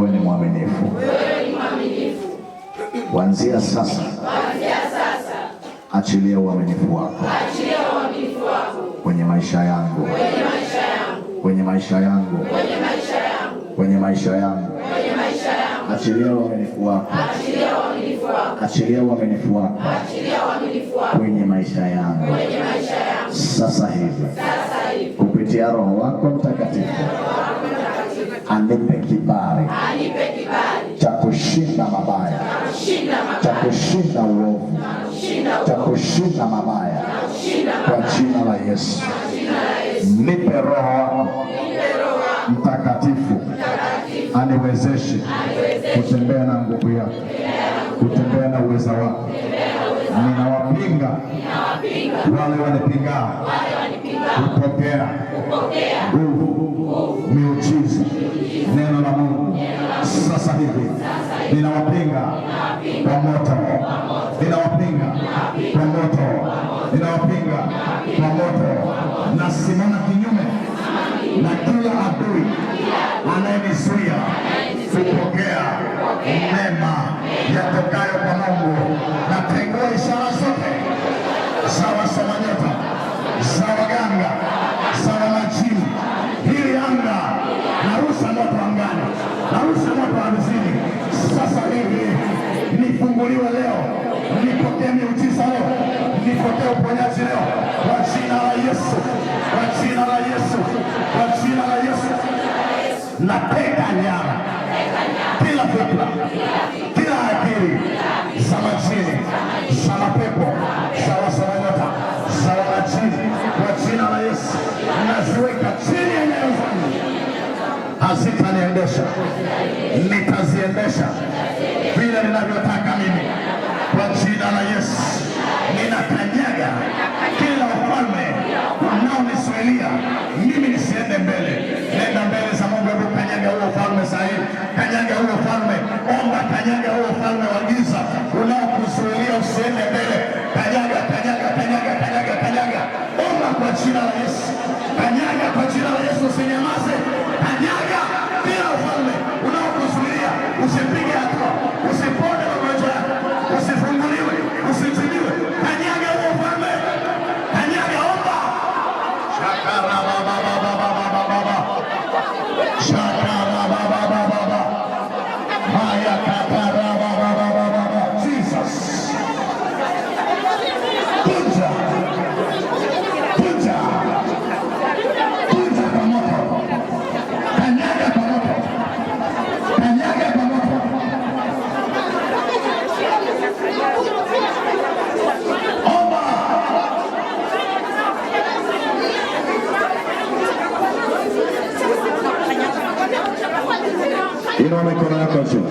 Wewe ni mwaminifu. Kuanzia sasa, achilia uaminifu wako kwenye maisha yangu, kwenye maisha yangu, kwenye maisha yangu. Achilia uaminifu wako, achilia uaminifu wako kwenye maisha yangu sasa hivi, kupitia Roho wako Mtakatifu anipe kibali cha kushinda mabaya, cha kushinda uovu, cha kushinda mabaya kwa jina la Yesu. Nipe Roho wako Mtakatifu aniwezeshe kutembea na nguvu yako, kutembea na uweza wako. Ninawapinga wale wanipingao kupokea nguvu, miujiza, neno la Mungu sasa hivi. Ninawapinga kwa moto, ninawapinga kwa moto, ninawapinga kwa moto. Nasimama kinyume na kila adui anayenizuia kupokea mema yatokayo kwa Mungu. Natengua ishara zote za wasomanyota, za waganga, za wamajini. Hili anga narusha moto angani, narusha moto ardhini. Sasa hivi nifunguliwe leo, nipokee miujiza leo, nipokee uponyaji leo kwa jina la Yesu, kwa jina la Yesu, kwa jina la Yesu. Nateka nyara kila fikra, kila akili za majini, za mapepo, za wasomanyota, za wanajini, kwa jina la Yesu naziweka chini ya nyayo zangu, hazitaniendesha, nitaziendesha vile ninavyotaka mimi, kwa jina la Yesu. Ninakanyaga kila ufalme unaonizuilia mimi nisiende mbele. Nenda mbele za Mungu, hebu kanyaga huo ufalme sahihi, kanyaga huo ufalme, omba, kanyaga huo ufalme wa giza unaokuzuilia usiende mbele. Kanyaga, kanyaga, kanyaga, kanyaga, kanyaga, omba kwa jina la Yesu, kanyaga kwa jina la Yesu, usinyamaze, kanyaga kila ufalme unaokuzuilia usipige hatua, usipone magonjwa yako, usifunguliwe, usitibiwe. Kanyaga huo ufalme, kanyaga, omba. Shakarababababababa. Shakarababababa. Maya katarababababa. Jesus. Vunja. Vunja. Vunja kwa moto. Kanyaga kwa moto. Kanyaga kwa moto. Omba. Inua mikono yako juu.